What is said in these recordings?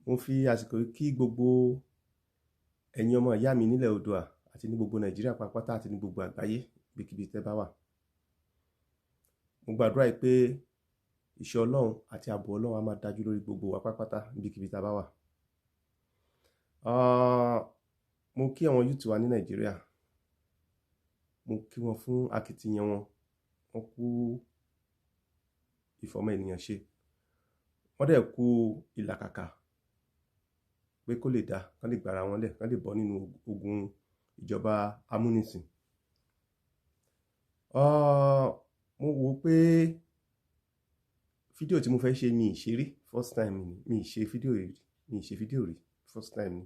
Mo fi àsìkò yìí kí gbogbo ẹ̀yin ọmọ ìyá mi nílẹ̀ Oòduà àti ní gbogbo Nàìjíríà pàápàá àti ní gbogbo àgbáyé, ibikíbi tẹ́ bá wà. Mo gbàdúrà yìí pé ìṣọ́ Ọlọ́run àti ààbò Ọlọ́run á máa dájú lórí gbogbo wa pátápátá níbikíbi tá a bá wà. Mo kí àwọn youth wa ní Nàìjíríà. Mo kí wọn fún akitiyan wọn. Wọ́n kú ìfọmọ ènìyàn ṣe. Wọ́n dẹ̀ kú ìlàkàkà pé kó lè dá, kán lè gbára wọn lẹ̀, kán lè bọ́ nínú ogun ìjọba amúnisìn. Mo wò pé fídíò tí mo fẹ́ ṣe, mi ì ṣe rí, first time ni. Mi ì ṣe fídíò rí, mi ì ṣe fídíò rí, first time ni.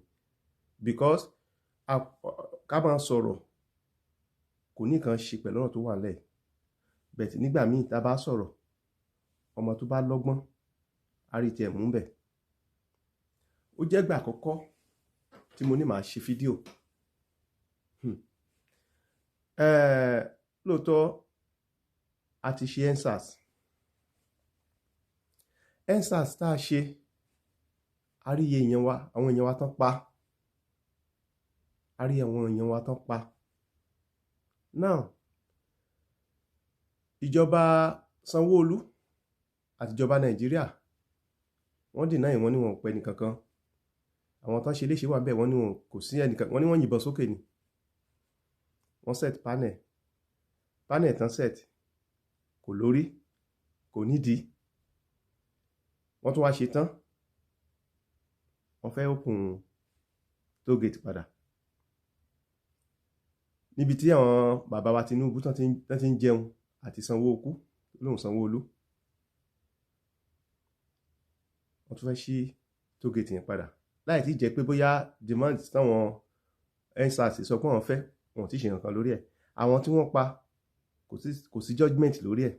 Because ká máa sọ̀rọ̀ kò ní nǹkan ṣe pẹ̀lú ọ̀rọ̀ tó wà nílẹ̀. But nígbà míì tá a bá sọ̀rọ̀, ọmọ tó bá lọ́gbọ́n á rí tiẹ̀ mú bẹ̀. Ó jẹ́ ìgbà àkọ́kọ́ tí mo ní màá ṣe fídíò. Lóòótọ́ a ti ṣe EndSARS. EndSARS tá a ṣe, a rí iye èèyàn wa, àwọn èèyàn wa tán pa. A rí àwọn èèyàn wa tán pa. Now, ìjọba Sanwó-Olú àti ìjọba Nàìjíríà, wọ́n deny, wọ́n ní wọn ò pa ẹnì kankan. Àwọn tán ṣe léṣe wà níbẹ̀, wọ́n ní wọn kò sí ẹnìkan, wọ́n ní wọ́n yìnbọn sókè ni. Wọ́n set panel. Panel tán set kò lórí, kò nídìí. Wọ́n tún wá ṣe tán. Wọ́n fẹ́ open toll gate padà. Níbi tí àwọn bàbá wa Tinubu tán ti ń jẹun àti Sanwó-okú, lóhùn Sanwó-Olú. Wọ́n tún fẹ́ ṣí toll gate yẹn padà láì tí jẹ́ pé bóyá demand táwọn EndSARS sọ pé àwọn fẹ́, wọn ò tí ì ṣe nǹkan lórí ẹ̀. Àwọn tí wọ́n pa, kò sí judgement lórí ẹ̀.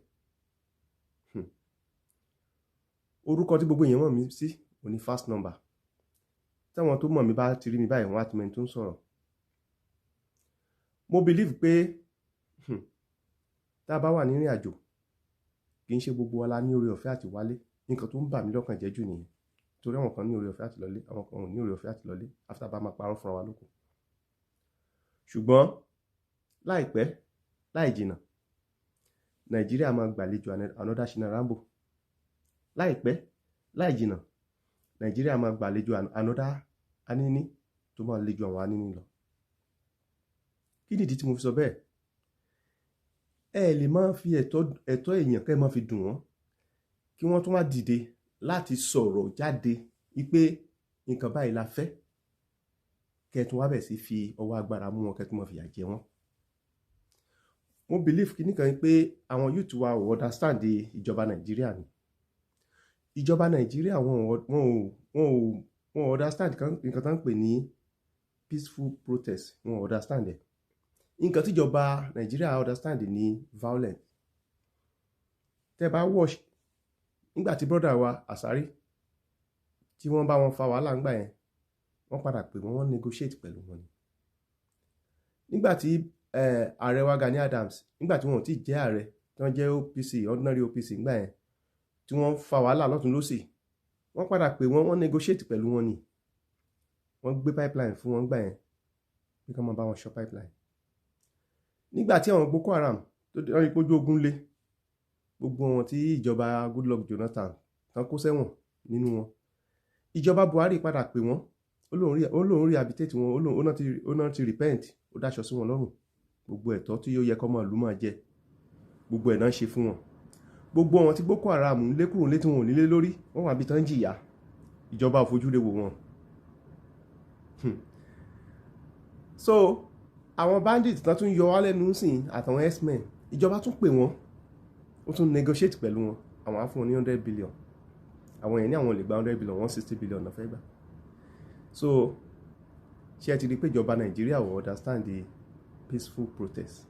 Orúkọ tí gbogbo èèyàn mọ̀ mí sí òun ní fast number. Táwọn tó mọ̀ mí bá ti rí mi báyìí, wọ́n á ti mọ ẹni tó ń sọ̀rọ̀. Mo believe pé tá a bá wà nírìn àjò, kì í ṣe gbogbo wa la ní oore ọ̀fẹ́ àti wálé. Nǹkan tó ń bà mí lọ́kàn jẹ́ jù nìyẹn, torí àwọn kan ní oore ọ̀fẹ́ àti lọlé, àwọn kan ò ní oore ọ̀fẹ́ àti lọlé, after bá máa parọ́ fúnra wa lóko. Ṣùgbọ́n láìpẹ́ láì jìnà, Nàìjíríà máa gbàlejò another Shina Rambo. Láìpẹ́ láì jìnà, Nàìjíríà máa gbàlejò another Anini tó máa le ju àwọn Anini lọ. Kí nìdí tí mo fi sọ bẹ́ẹ̀? Ẹ lè máa fi ẹ̀tọ́ èèyàn kẹ́ ẹ máa fi dùn wọ́n, kí wọ́n tún wá dìde láti sọ̀rọ̀ jáde wípé nǹkan báyìí la fẹ́, kẹ́ ẹ tún wá bẹ̀ sí fi ọwọ́ agbára mú wọn, kẹ́ ẹ tún máa fìyà jẹ wọ́n. Mo believe kíní kan pé àwọn youth wa ò understand ìjọba Nàìjíríà ni. Ìjọba Nàìjíríà, wọn ò understand nǹkan tó ń pè ní peaceful protest. Wọn ò understand ẹ̀. Nǹkan tíjọba Nàìjíríà understand ní violent. Tẹ́ bá watch nígbà tí brother wa Àsárí, tí wọ́n bá wọn fa wàhálà ńgbà yẹn, wọ́n padà pè wọ́n, wọ́n negotiate pẹ̀lú wọn ni. Nígbà tí ààrẹ wa Gani Adams, nígbà tí wọn ò tí jẹ́ ààrẹ, tí wọ́n jẹ́ OPC, ordinary OPC ńgbà yẹn, tí wọ́n fa wàhálà lọ́tún lọ́sì, wọ́n padà pè wọ́n, wọ́n negotiate pẹ̀lú wọn ni. Wọ́n gbé pipeline fún wọn gbà yẹn pé kí wọ́n máa bá wọn ṣọ́ pipeline. Nígbà tí àwọn Boko Haram tó rí pójú ogun lé, gbogbo wọn tí ìjọba Goodluck Jonathan tán kó sẹ́wọ̀n nínú wọn, ìjọba Buhari padà pè wọ́n, ó lóun rehabilitate wọn, ó náà ti repent, ó dáṣọ sí wọn lọ́rùn. Gbogbo ẹ̀tọ́ tí ó yẹ kọ́mọ ìlú máa jẹ, gbogbo ẹ̀ náà ṣe fún wọn. Gbogbo wọn tí Boko Haram ń lé kúrò létí, wọn ò nílé lórí, wọ́n wà bí tán jìyà, ìjọba ò fojú lè wò wọn. So àwọn bandits tán tún yọ wá lẹ́nu sìn àtàwọn herdsmen, ìjọba tún pè wọ́n, ó tún negotiate pẹ̀lú wọn. Àwọn á fún wọn ní 100 billion, àwọn yẹn ní àwọn lè gba 100 billion, 160 billion náà fẹ́ gbà. So ṣé ẹ ti rí i pé ìjọba Nàìjíríà ò understand the peaceful protest?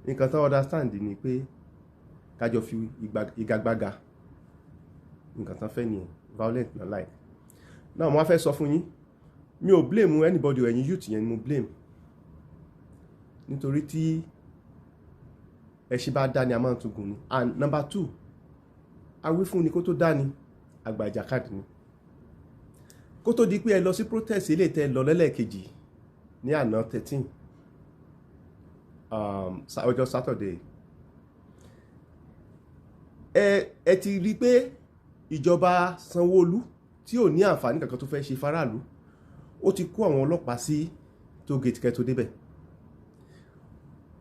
Nǹkan tó understand ni pé kájọ fi igagbága. Nǹkan tán fẹ́ nìyẹn, violent na like. Now, mo wá fẹ́ sọ fún yín, mi ò blame anybody. Ẹ̀yin youth yẹn ni mo blame, nítorí tí ẹṣin bá dá ni, a máa ń tún gùn ni. And number two, awífún ni kó tó dá ni, àgbà ìjàkadì ni. Kó tó di pé ẹ lọ sí protest ilé tẹ lọ lẹ́lẹ́kejì ní àná 13, ọjọ́ Saturday, ẹ ti rí pé ìjọba Sanwó-Olú, tí ò ní àǹfààní kankan tó fẹ́ ṣe fáráàlú, ó ti kó àwọn ọlọ́pàá sí toll gate kẹ́ tó débẹ̀.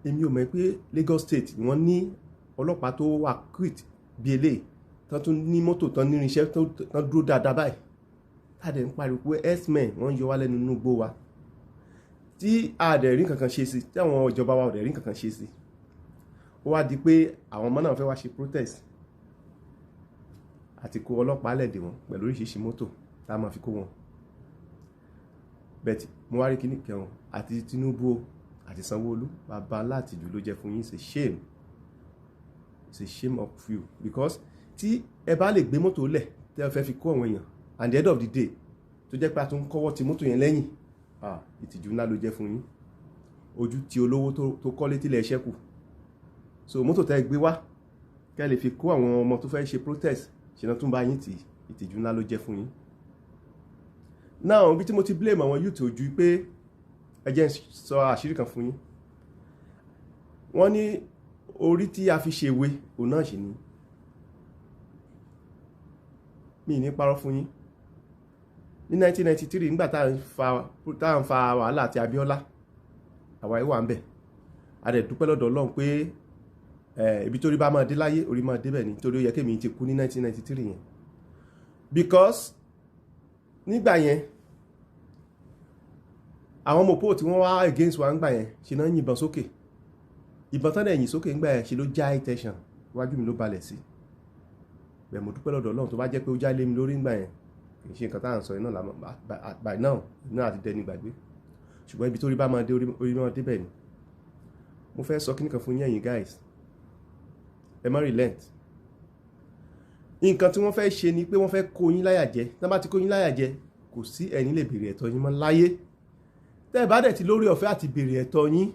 Èmi ò mọ̀ pé Lagos State wọ́n ní ọlọ́pàá tó wà equipped bí eléyìí, tán tún ní mọ́tò, tán ní irinṣẹ́, tán dúró dáadáa báyìí. Tá a dẹ̀ ń pariwo pé herdsmen wọ́n ń yọ wá lẹ́nu nínú igbó wa, tí a dẹ̀ rí nǹkan kan ṣe sí, tí àwọn ìjọba wa ò dẹ̀ rí nǹkan kan ṣe sí. Ó wá di pé àwọn ọmọ náà fẹ́ wá ṣe protest, àti kó ọlọ́pàá lẹ̀ dè wọ́n pẹ̀lú oríṣiríṣi mọ́tò tá a máa fi kó wọn. But mo wá rí kíní kẹwọn àti Tinubu àti Sanwó-Olú, bàbá látìjú ló jẹ́ fún yín. It's a shame, it's a shame of you, because tí ẹ bá lè gbé mọ́tò lẹ̀ tẹ́ ẹ fẹ́ fi kó àwọn èèyàn, and the end of the day, tó jẹ́ pé a tún kọ́wọ́ ti mọ́tò yẹn lẹ́yìn, ah, ìtìjú ńlá ló jẹ́ fún yín. Ojú ti olówó tó kọ́lé tílẹ̀ ṣẹ́kù. So mọ́tò tẹ́ ẹ gbé wá kẹ́ lè fi kó àwọn ọmọ tó fẹ́ ṣe protest ṣe náà tún bá yín tì. Ìtìjú ńlá ló jẹ́ fún yín. Now, ibi tí mo ti blame àwọn youth ojú pé, ẹ jẹ́ n sọ àṣírí kan fún yín. Wọ́n ní orí tí a fi ṣèwé, òun náà ṣì ní. Mi ní parọ́ fún yín, ní 1993, nígbà tá à ń fa wàhálà àti Abíọ́lá, àwa yìí wà ń bẹ̀. A dẹ̀ dúpẹ́ lọ́dọ̀ Ọlọ́run pé ibi tó rí bá máa dé láyé, orí máa débẹ̀ ni, torí ó yẹ kémi ti kú ní 1993 yẹn, because nígbà yẹn, àwọn mọ̀pọ̀ tí wọ́n wá against wa ńgbà yẹn, ṣe náà yìnbọn sókè. Ìbọn tán dẹ̀ yìn sókè ńgbà yẹn, ṣe ló já tension iwájú mi ló balẹ̀ sí bẹ́ẹ̀. Mo dúpẹ́ lọ́dọ̀ Ọlọ́run. Tó bá jẹ́ pé ó já lé mi lórí ńgbà yẹn, kì í ṣe nǹkan tá à ń sọ iná by now iná àti dẹni gbàgbé. Ṣùgbọ́n ibi tó rí bá máa dé, orí máa débẹ̀ ni. Mo fẹ́ sọ kíní kan fún yín, ẹ̀yin guys, ẹ má relent. Nǹkan tí wọ́n fẹ́ ṣe ni pé wọ́n fẹ́ kó yín láyà jẹ. Tí wọ́n bá ti kó yín láyà jẹ, kò sí ẹni lè béèrè ẹ̀tọ́ yín mọ́ láyé. Tẹ́ ẹ bá dẹ̀ ti lórí ọ̀fẹ́ àti béèrè ẹ̀tọ́ yín,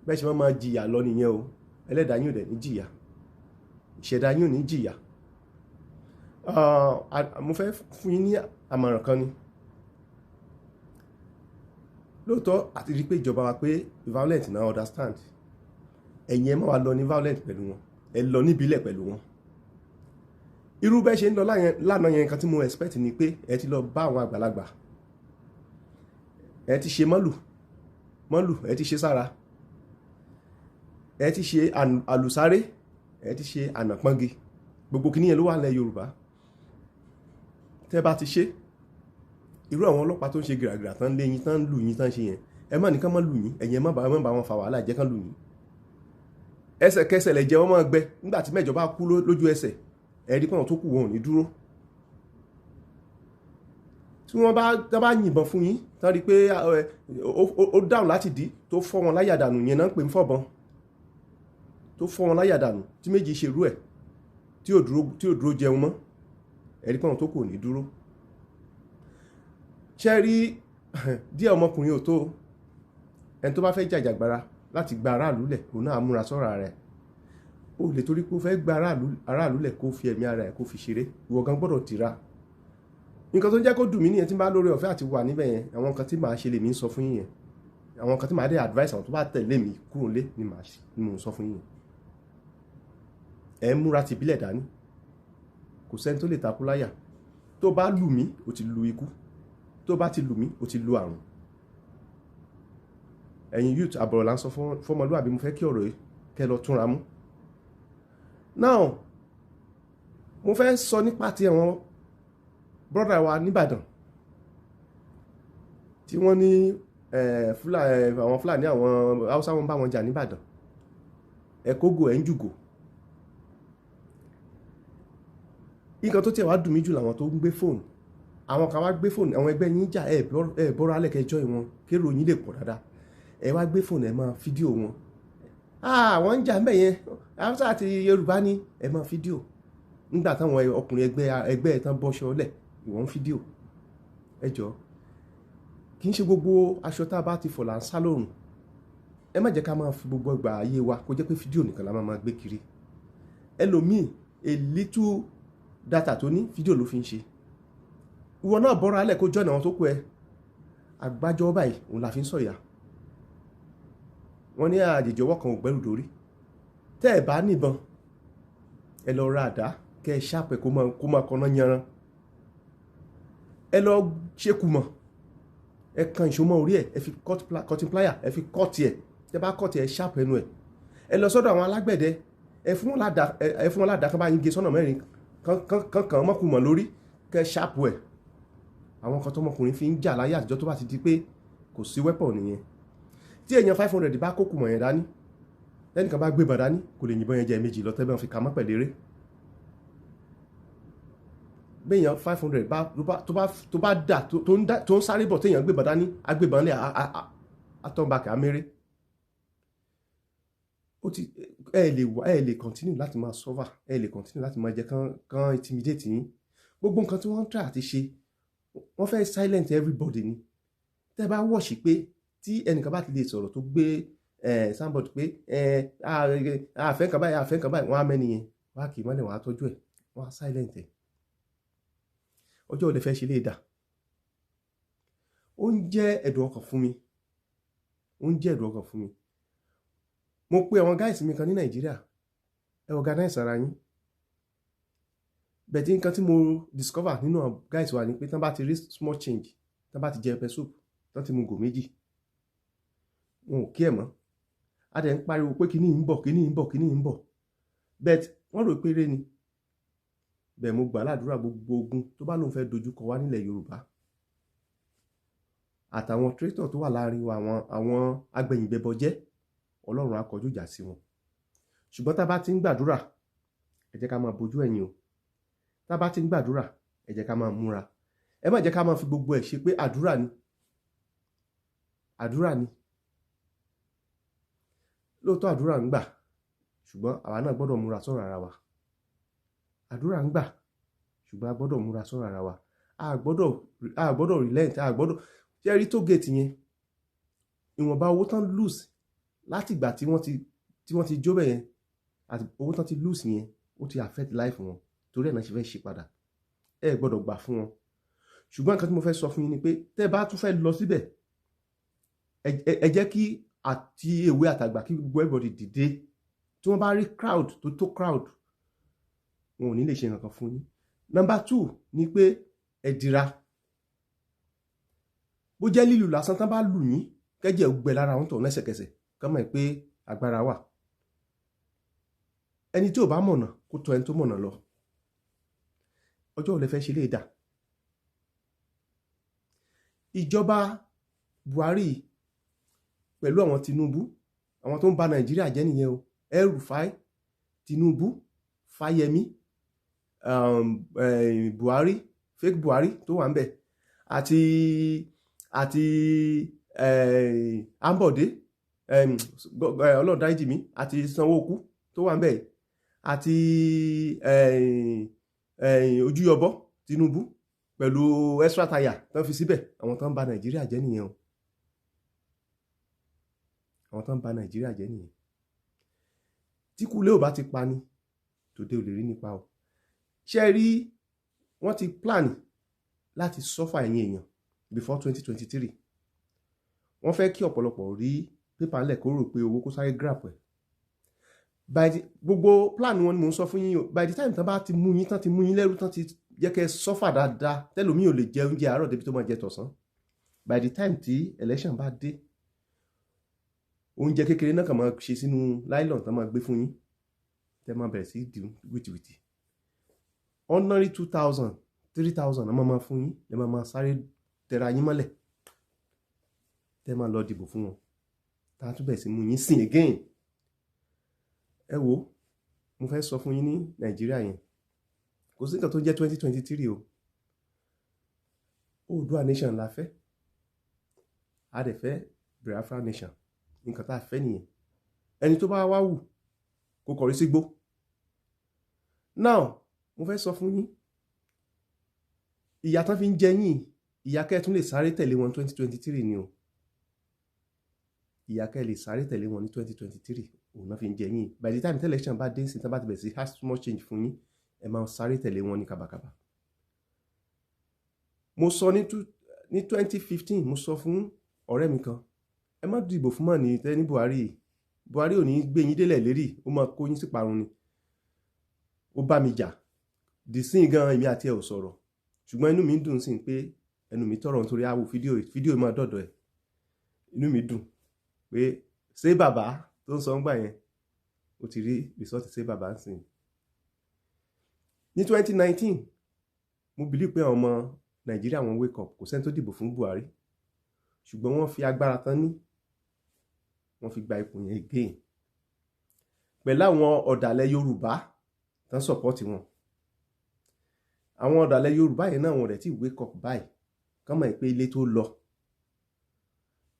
bẹ́ẹ̀ ṣe máa jìyà lọ nìyẹn o. Ẹlẹ́dàá yín ò dẹ̀ ní jìyà, ìṣẹ̀dá yín ò ní jìyà. Mo fẹ́ fún yín ní àmọ̀ràn kan ni. Lóòótọ́, àti rí pé ìjọba wa pé violent náà understand. Ẹ̀yin ẹ má wá lọ ní violent pẹ̀lú wọn, ẹ lọ níbílẹ̀ pẹ̀lú wọn. Irú bẹ́ẹ̀ ṣe ń lọ lánàá yẹn, nǹkan tí mo expect ni pé ẹ ti lọ bá àwọn àgbàlagbà, ẹ ti ṣe mọ́lù mọ́lù, ẹ ti ṣe sára, ẹ ti ṣe àlùsáré, ẹ ti ṣe ànàpọ́ngi. Gbogbo kìíní yẹn ló wà nílẹ̀ Yorùbá. Tẹ́ bá ti ṣe irú àwọn ọlọ́pàá tó ń ṣe gìràgìrà tán lé yín, tán lù yín, tán ṣe yẹn, ẹ má nìkan má lù yín. Ẹ̀yin ẹ má bá wọn fa wàhálà, jẹ́ kán lù yín. Ẹsẹ̀kẹsẹ̀ lẹ jẹ́ wọ́n máa gbẹ. Nígbà tí 8 bá kú lójú ẹsẹ̀, ẹ rí pé àwọn tó kù wọn ò ní dúró. Tí wọ́n bá yìnbọn fún yín, tán rí pé ó dáhùn láti dí tó fọ́ wọn láyà dànù, yẹn náà ń pè ń fọ̀bọ̀n tó fọ́ wọn láyà dànù, tí 2 ṣerú ẹ̀ tí ò dúró jẹun mọ́, ẹ rí pé àwọn tó kù ò ní dúró. Ṣe rí díẹ̀ ọmọkùnrin ò tó ẹni tó bá fẹ́ jàjàgbara láti gba aráàlú lẹ̀, òun náà múra sọ́ra rẹ̀. Ó lè torí pé ó fẹ́ gba aráàlú lẹ̀, kó fi ẹ̀mí ara ẹ̀ kó fi ṣeré. Ìwọ gan gbọ́dọ̀ tira. Nǹkan tó ń jẹ́ kó dùn mí nìyẹn. Tí n bá lórí ọ̀fẹ́ àti wà níbẹ̀ yẹn, àwọn nǹkan tí màá ṣe lèmi ń sọ fún yín yẹn. Àwọn nǹkan tí màá dé advice àwọn tó bá tẹ̀lé mi kúrò lé ni màá ni mò ń sọ fún yín yẹn. Ẹ ń múra ti ìbílẹ̀ dání. Kò sẹ́ni tó lè takú láyà. Tó bá lù mí, ó ti lu ikú. Tó bá ti lù mí, ó ti lu àrùn. Ẹ̀yin youth, àbọ̀rọ̀ là ń sọ fọ́mọlúwàbí. Mo fẹ́ kí ọ̀rọ̀ yìí kẹ́ lọ túnra mú. Now, mo fẹ́ sọ nípa ti àwọn brother wa nìbàdàn tí wọ́n ní àwọn Fúlàní, àwọn Haúsá, wọn bá wọn jà nìbàdàn. Ẹ kógò, ẹ̀ ń jùgò. Nǹkan tó tiẹ̀ wá dùn mí jù làwọn tó ń gbé fóònù. Àwọn kan wá gbé fóònù, àwọn ẹgbẹ́ yín jà, ẹ bọ́ra lẹ́kẹjọ́ wọn kérò yín lè pọ̀ dáadáa. Ẹ wá gbé fóònù, ẹ máa fídíò wọn. Àwọn ń jà ń bẹ̀ yẹn, Haúsá àti Yorùbá ní, ẹ máa fídíò. Nígbà táwọn ọkùnrin ẹgbẹ́ ẹ tán bọ́ṣọ lẹ̀, ìwọ ń fídíò. Ẹ jọ, kì í ṣe gbogbo aṣọ tá a bá ti fọ̀ là ń sá lóòrùn. Ẹ má jẹ́ ká máa fi gbogbo ìgbà ayé wa kó jẹ́ pé fídíò nìkan la máa máa gbé kiri. Ẹlòmíì, a little data tó ní, fídíò ló fi ń ṣe. Ìwọ náà bọ́ra alẹ́ kó join àwọn tó kú ẹ. Àgbájọ báyìí òun la fi ń sọ̀yà. Wọ́n ní àjèjì ọwọ́ kan ò gbẹ́rù dórí. Tẹ́ ẹ bá níbọn, ẹ lọ ra àdá kẹ́ ẹ ṣàpẹ̀ kó máa kọ́ná yanran. Ẹ lọ ṣekú mọ̀, ẹ kan ìṣó mọ́ orí ẹ, ẹ fi cutting plier, ẹ fi cut ẹ. Tẹ́ bá cut ẹ, ṣàpẹ̀ ẹnu ẹ. Ẹ lọ sọ́dọ̀ àwọn alágbẹ̀dẹ, ẹ fún wọn ládàá kan bá yín gé sọ́nà mẹ́rin, kan kàn mọ́kùnmọ̀ lórí, kẹ́ ṣàpù ẹ̀. Àwọn kan tọmọkùnrin fi ń jà láyé àtijọ́ tó bá ti di pé kò sí weapon nìyẹn. Tí èèyàn 500 bá kó kùmọ̀ yẹn dání, lẹ́nìkan bá gbébọn dání, kò lè yìnbọn yẹn jẹ méjì lọ tẹ́bẹ̀ fi ka mọ́ pẹ̀lẹ́rẹ́. Béèyàn 500 bá tó bá dà tó ń sáré bọ̀, téèyàn gbébọn dání, agbébọn lẹ̀, atọ́nbakẹ̀ améré. Ó ti ẹ lè wá, ẹ lè continue láti máa suffer, ẹ lè continue láti máa jẹ́ kán intimidate yín. Gbogbo nǹkan tí wọ́n ń try àti ṣe, wọ́n fẹ́ silent everybody ni. Tẹ́ bá wọ̀ṣì pé tí ẹnìkan bá ti lè sọ̀rọ̀ tó gbé somebody pé àfẹ́ nǹkan báyìí, àfẹ́ nǹkan báyìí, wọ́n á mẹ́ni yẹn, wọ́n á kì í mọ́lẹ̀, wọ́n á tọ́jú ẹ̀, wọ́n á silent ẹ̀. Ọjọ́ òde fẹ́ ṣe lè dà. Ó ń jẹ́ ẹ̀dùn ọkàn fún mi, ó ń jẹ́ ẹ̀dùn ọkàn fún mi. Mo pe àwọn guys mi kan ní Nàìjíríà, ẹ organize ara yín. Bẹ̀tí nǹkan tí mo discover nínú àwọn guys wa ni pé tán bá ti rí small change, tán bá ti jẹ pepper soup, tán ti mu gò méjì, wọn ò kí ẹ̀ mọ́. A dẹ̀ ń pariwo pé kíní ń bọ̀, kíní ń bọ̀, kíní ń bọ̀, but wọ́n rò pé eré ni. Bẹ́ẹ̀ mo gbà ládùúrà, gbogbo ogun tó bá lóun fẹ́ dojú kọ wá nílẹ̀ Yorùbá, àtàwọn traitor tó wà láàrin wa, àwọn agbẹ̀yìnbẹ̀bọjẹ́, Ọlọ́run á kọjú ìjà sí wọn. Ṣùgbọ́n tá a bá ti ń gbàdúrà, ẹ jẹ́ ká máa bójú ẹ̀yìn o. Tá a bá ti ń gbàdúrà, ẹ jẹ́ ká máa múra. Ẹ má jẹ́ ká máa fi gbogbo ẹ̀ ṣe pé àdúrà ni, àdúrà ni. Lóòótọ́ àdúrà ń gbà, ṣùgbọ́n àwa náà gbọ́dọ̀ múra sọ̀rọ̀ ara wa. Àdúrà ń gbà, ṣùgbọ́n a gbọ́dọ̀ múra sọ̀rọ̀ ara wa. A gbọ́dọ̀ relent, a gbọ́dọ̀ ṣe rí toll gate yẹn. Ìwọ̀nba owó tán lose láti ìgbà tí wọ́n ti jó bẹ̀ yẹn, àti owó tán ti lose yẹn, ó ti affect life wọn. Torí ẹ̀ náà ṣe fẹ́ ṣe padà. Ẹ gbọ́dọ̀ gbà fún wọn. Ṣùgbọ́n nǹkan tí mo fẹ́ sọ fún yín ni pé tẹ́ bá tún fẹ́ lọ síbẹ̀, ẹ jẹ́ kí àti èwe àtàgbà, kí gbogbo everybody dìde. Tí wọ́n bá rí crowd tó tó crowd, wọn ò ní lè ṣe nǹkan fún yín. Number two ni pé ẹ dira. Bó jẹ́ lílù lásán tán bá lù yín, kẹ́jẹ̀ gbẹ lára wọn tó lẹ́sẹ̀kẹsẹ̀, kán mọ̀ pé agbára wà. Ẹni tí ò bá mọ̀nà, kó tọ̀ ẹni tó mọ̀nà lọ. Ọjọ́ òun lè fẹ́ ṣe lè dà. Ìjọba Buhari pẹ̀lú àwọn Tinubu, àwọn tó ń ba Nàìjíríà jẹ́ nìyẹn o. El-Rufai, Tinubu, Fáyẹmí, Buhari, fake Buhari tó wà ń bẹ̀, àti Ambode, Ọlọ́run dáríjì mí, àti Sanwó-Okú tó wà ń bẹ̀, àti Ojúyọbọ Tinubu pẹ̀lú extra tire tó ń fi síbẹ̀. Àwọn tó ń ba Nàìjíríà jẹ́ nìyẹn o. Àwọn tó ń ba Nàìjíríà jẹ́ nìyẹn. Tí kúlé ò bá ti pa ni tòde ò lè rí nípa o. Ṣé ẹ rí, wọ́n ti plan láti suffer ẹ̀yin èèyàn before 2023. Wọ́n fẹ́ kí ọ̀pọ̀lọpọ̀ rí pépà ńlẹ̀, kó rò pé owó, kó sáré grab ẹ̀. By the gbogbo plan wọn ni mò ń sọ fún yín o. By the time tán bá ti mú yín tán, ti mú yín lẹ́rú tán, ti jẹ́ kẹ́ suffer dáadáa, tẹ́lòmíì ò lè jẹ oúnjẹ àárọ̀ débi tó máa jẹ tọ̀sán, by the time tí election bá dé, oúnjẹ kékeré náà kàn máa ṣe sínú nylon tán máa gbé fún yín, tẹ́ máa bẹ̀rẹ̀ sí dìún wìtìwìtì. Ordinary 2,000, 3,000 náà máa fún yín, lẹ́ máa máa sáré tẹra yín mọ́lẹ̀, tẹ́ máa lọ dìbò fún wọn, tá a tún bẹ̀rẹ̀ sí mú yín sìn again. Ẹ wo, mo fẹ́ sọ fún yín, ní Nàìjíríà yẹn, kò sí nǹkan tó jẹ́ 2023 o. Oòduà nation la fẹ́, a dẹ̀ fẹ́ Biafra nation. Nǹkan tá a fẹ́ nìyẹn. Ẹni tó bá wá wù kó kọrí sígbó. Now, mo fẹ́ sọ fún yín, ìyà tán fi ń jẹ yín, ìyà kẹ́ ẹ tún lè sáré tẹ̀lé wọn 2023 ni o. Ìyà kẹ́ ẹ lè sáré tẹ̀lé wọn ní 2023, òun náà fi ń jẹ yín. By the time election bá dé sí, tán bá ti bẹ̀rẹ̀ sí ask small change fún yín, ẹ máa sáré tẹ̀lé wọn ní kàbàkàbà. Mo sọ ní 2015, mo sọ fún ọ̀rẹ́ mi kan, ẹ má dìbò fún mọ̀ ní tẹ́ ní Buhari yìí. Buhari ò ní gbé yín délẹ̀ lérí, ó máa kó yín sí parun ni. Ó bá mi jà dìsín gan, èmi àti ẹ ò sọ̀rọ̀, ṣùgbọ́n inú mi ń dùn sí pé ẹnu mi tọrọ, nítorí àwò fídíò, fídíò máa dọ̀dọ̀ ẹ̀. Inú mi dùn pé ṣé bàbá tó ń sọ ń gbà yẹn, ó ti rí result. Ṣé bàbá ń sìn ní 2019, mo believe pé àwọn ọmọ Nàìjíríà, wọn wake up. Kò sẹ́ni tó dìbò fún Buhari, ṣùgbọ́n wọ́n fi agbára tán ní, wọ́n fi gba ipò yẹn again pẹ̀lú àwọn ọ̀dàlẹ̀ Yorùbá tán support wọn. Àwọn ọ̀dàlẹ̀ Yorùbá yẹn náà, wọn rẹ̀ tí wake up báyìí kán mọ̀ pé ilé tó lọ.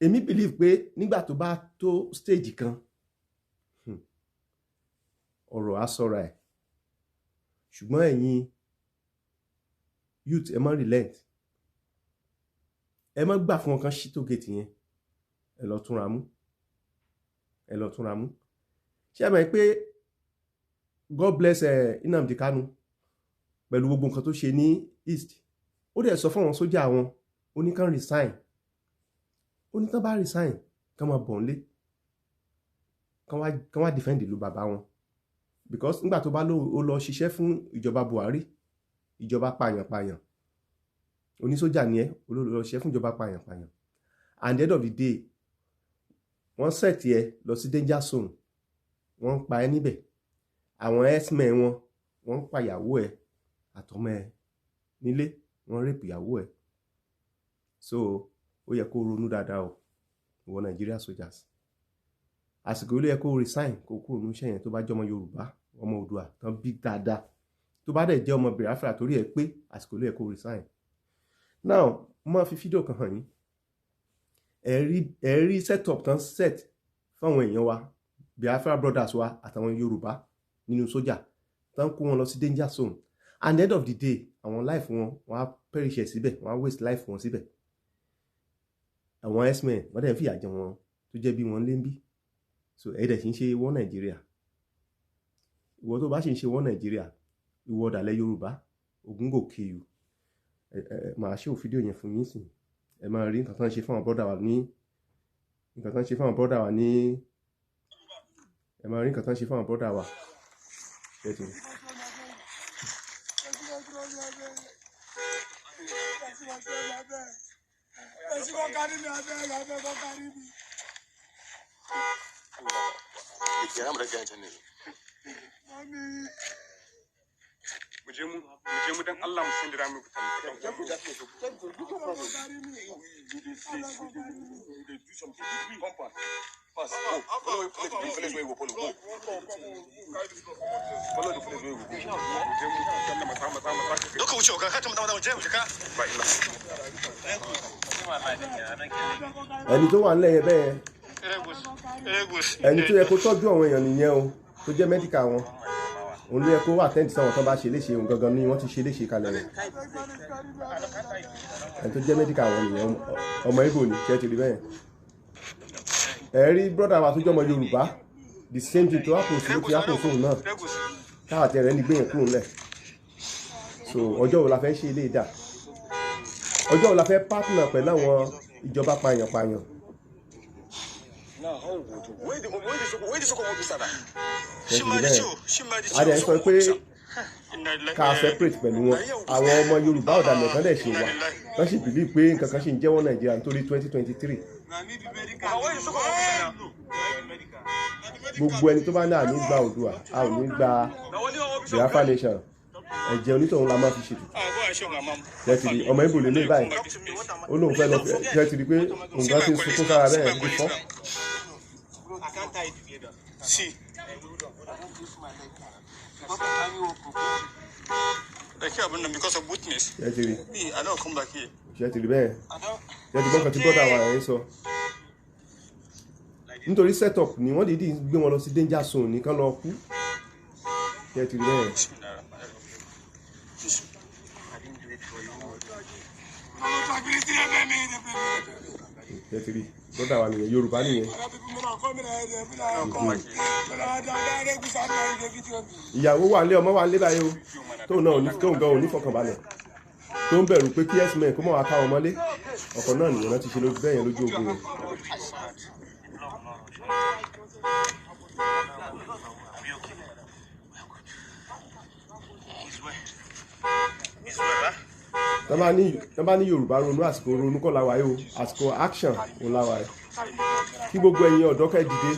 Èmi believe pé nígbà tó bá tó stage kan, ọ̀rọ̀ á sọ́ra ẹ̀. Ṣùgbọ́n ẹ̀yin youth, ẹ má relent, ẹ má gbà fún wọn kan ṣí toll gate yẹn. Ẹ lọ túnra mú, ẹ lọ túnra mú. Ṣé ẹ mọ̀ pé God bless Nnamdi Kanu pẹ̀lú gbogbo nǹkan tó ṣe ní East? Ó dẹ̀ sọ fún àwọn sójà wọn, ó ní kán resign. Ó ní tán bá resign, kán máa bọ̀ nílé, kán wá defend ìlú bàbá wọn, because nígbà tó bá ó lọ ṣiṣẹ́ fún ìjọba Buhari, ìjọba pààyàn-pààyàn, onísójà ni ẹ, ó lọ ṣiṣẹ́ fún ìjọba pààyàn-pààyàn, and the end of the day, wọ́n set ẹ lọ sí danger zone, wọ́n ń pa ẹ́ níbẹ̀. Àwọn herdsmen wọn, wọ́n ń pa ìyàwó ẹ àtọmọ ẹ nílé, wọ́n rape ìyàwó ẹ. So ó yẹ kó ronú dáadáa o, ìwọ Nigeria soldiers. Àsìkò ilé yẹ kó resign, kó kúrò ní iṣẹ́ yẹn, tó bá jẹ́ ọmọ Yorùbá, ọmọ Oòduà tán bí dáadáa. Tó bá dẹ̀ jẹ́ ọmọ Biafra torí ẹ pé, àsìkò ilé yẹ kó resign. Now, mo máa fi fídíò kan hàn yín. Ẹ rí setup tán set fáwọn èèyàn wa, Biafra brothers wa àtàwọn Yorùbá nínú sójà, tán kó wọn lọ sí danger zone, and the end of the day, àwọn life wọn, wọn á perish ẹ̀ síbẹ̀, wọn á waste life wọn síbẹ̀. Àwọn herdsmen, wọ́n dẹ̀ ń fìyà jẹ wọn tó jẹ́ bí wọ́n lé ń bí. So ẹ̀ dẹ̀ sì ń ṣe wọ́n Nàìjíríà. Ìwọ tó bá sì ń ṣe wọ́n Nàìjíríà, ìwọ ọ̀dàlẹ̀ Yorùbá, Ogun go kill you. Ẹ ẹ màá ṣe fídíò yẹn fún yín sìn. Ẹ máa rí nǹkan tó ń ṣe fún àwọn brother wa ní, nǹkan tó ń ṣe fún àwọn brother wa ní. Ẹ máa rí nǹkan tó ń ṣe fún àwọn brother wa. Ṣé ti rí? Mu je mu dan Allah mu san da mu fita. Pass. Go. Follow the place where you go. Follow. Go. Follow the place where you go. Mu je mu Allah mata mata mata. Duka wuce ka ka mata mata wuce ka. Ba illa. Ẹni tó wà nílẹ̀ yẹn bẹ́ẹ̀, ẹni tó yẹ kó tọ́jú àwọn èèyàn nìyẹn o, tó jẹ́ medical wọn. Òun ló yẹ kó wà attend sáwọn tó bá ṣe léṣe. Òun gangan ni wọ́n ti ṣe léṣe kalẹ̀ rẹ̀. Ẹni tó jẹ́ medical wọn nìyẹn, ọmọ Ìgbò ni. Ṣe ti rí bẹ́ẹ̀? Ẹ rí brother wa tó jẹ́ ọmọ Yorùbá, the same thing tó happen sí, ti happen sóun náà, káàtì rẹ̀ ní gbẹ̀yìn kúrò ńlẹ̀. So ọjọ́ wo la fẹ́ ṣe ilé ìdá? Ọjọ́ wo la fẹ́ partner pẹ̀lú àwọn ìjọba pààyàn-pààyàn? Now how we go do? Where the soccer officer na? Ṣe ti rí bẹ́ẹ̀? A dẹ̀ ń sọ pé ká separate pẹ̀lú wọn. Àwọn ọmọ Yorùbá ọ̀dàlẹ̀ kan dẹ̀ ṣe wà, wọ́n sì believe pé nǹkan kan ṣì ń jẹ́wọ́ Nàìjíríà nítorí 2023. Where the soccer officer na? Gbogbo ẹni tó bá náà ní gba Oòduà, a ò ní gba Na only one officer. Biafra nation, ẹ̀jẹ̀ onítọ̀hún la máa fi ṣètùtù. Ṣe ti rí ọmọ Ìgbò lélẹ̀ báyìí? Ó lóun fẹ́ lọ. Ṣe ti rí pé nǹkan ti ń sunkún sára bẹ́ẹ̀ bí fọ́? See. Like here, because of witness. Ṣe ti rí? Me, I don't come back here. Ṣe ti rí bẹ́ẹ̀? I don't. Ṣe ti gbọ́ nǹkan tí brother wa yẹn sọ? Nítorí set up ni wọ́n dìídì gbé wọn lọ sí danger zone nìkan lọ kú. Ṣe ti rí bẹ́ẹ̀? Ṣe ti rí brother wa nìyẹn? Yorùbá nìyẹn. Come back here. Ìyàwó wà nílé, ọmọ wà nílé báyìí o, tóun náà ò ní, tóun gan ò ní fọkànbalẹ̀. tó ń bẹ̀rù pé kí herdsmen kó mọ̀ wá ká wọn mọ́lé. Ọkọ̀ náà nìyẹn náà ti ṣe lójú bẹ́ẹ̀ yẹn lójú ogun yẹn. Tọ́ bá ní Yorùbá ronú, àsìkò ronú kọ́ la wà yìí o, àsìkò action òun la wà yìí. Kí gbogbo ẹ̀yin ọ̀dọ́ kẹ́ dìde,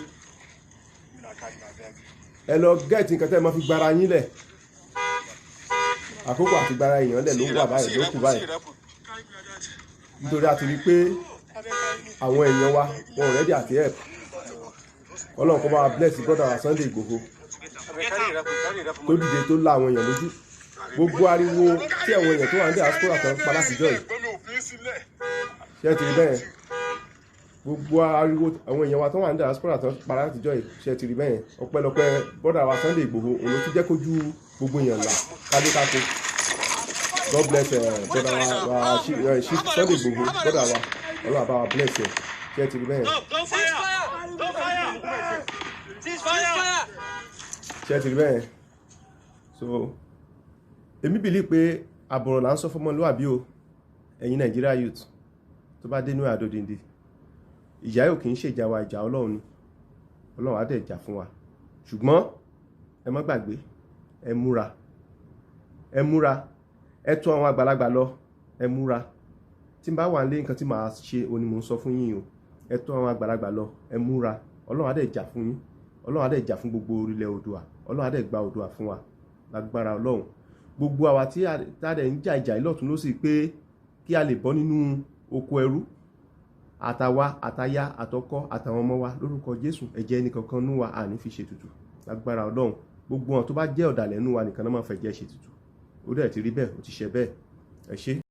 ẹ lọ get nǹkan tẹ́ ẹ máa fi gbára yín lẹ̀. Àkókò àti gbára èèyàn lẹ̀ ló wà báyìí, ló kù báyìí, nítorí a ti rí i pé àwọn èèyàn wa, wọn ò ready àti help. Ọlọ́run kó bá wa bless brother wa Sunday Igboho tó dìde, tó la àwọn èèyàn lójú. Gbogbo ariwo tí àwọn èèyàn tó wà ní diaspora kan pa látijọ́ yìí, ṣé ẹ ti rí bẹ́ẹ̀? Gbogbo ariwo àwọn èèyàn wa tó wà ní diaspora kan pa látijọ́ yìí, ṣé ẹ ti rí bẹ́ẹ̀? Ọpẹ́lọpẹ́ brother wa Sunday Igboho, òun ló tún jẹ́ kójú gbogbo èèyàn là kálékáko. God bless brother wa Chief Sunday Igboho, brother wa. Ọlọ́run bá wa bless ẹ. Ṣé ẹ ti rí bẹ́ẹ̀? Don't fire! Don't fire! Cease fire! Ṣé ẹ ti rí bẹ́ẹ̀? So èmi believe pé àbọ̀rọ̀ là ń sọ fọmọlúwàbí o. Ẹ̀yin Nigeria youth, tó bá dénú àdòdìndì, ìjà yóò kì í ṣèjà wa, ìjà Ọlọ́run ni. Ọlọ́run á dẹ̀ jà fún wa. Ṣùgbọ́n ẹ má gbàgbé, ẹ múra, ẹ múra, ẹ tọ̀ àwọn àgbàlagbà lọ, ẹ múra. Tí n bá wà nílé, nǹkan tí màá ṣe òní mò ń sọ fún yín o. Ẹ tọ̀ àwọn àgbàlagbà lọ, ẹ múra. Ọlọ́run á dẹ̀ jà fún yín. Ọlọ́run á dẹ̀ jà fún gbogbo orílẹ̀ Oòduà. Ọlọ́run á dẹ̀ gba Oòduà fún wa lágbára Ọlọ́run. Gbogbo àwa tí a dẹ̀ ń jà ìjà ìlọ́tún ló sì pé kí a lè bọ́ nínú oko ẹrú, àtàwa, àtaya, àtọkọ, àtàwọn ọmọ wa, lórúkọ Jésù, ẹ̀jẹ̀ ẹnìkankan nú wa àní fi ṣètùtù lágbára Ọlọ́run. Gbogbo wọn tó bá jẹ́ ọ̀dàlẹ̀ nú wa nìkan náà máa fẹ̀jẹ̀ ṣètùtù. Ó dẹ̀ ti rí bẹ́ẹ̀, ó ti ṣe bẹ́ẹ̀. Ẹ ṣé.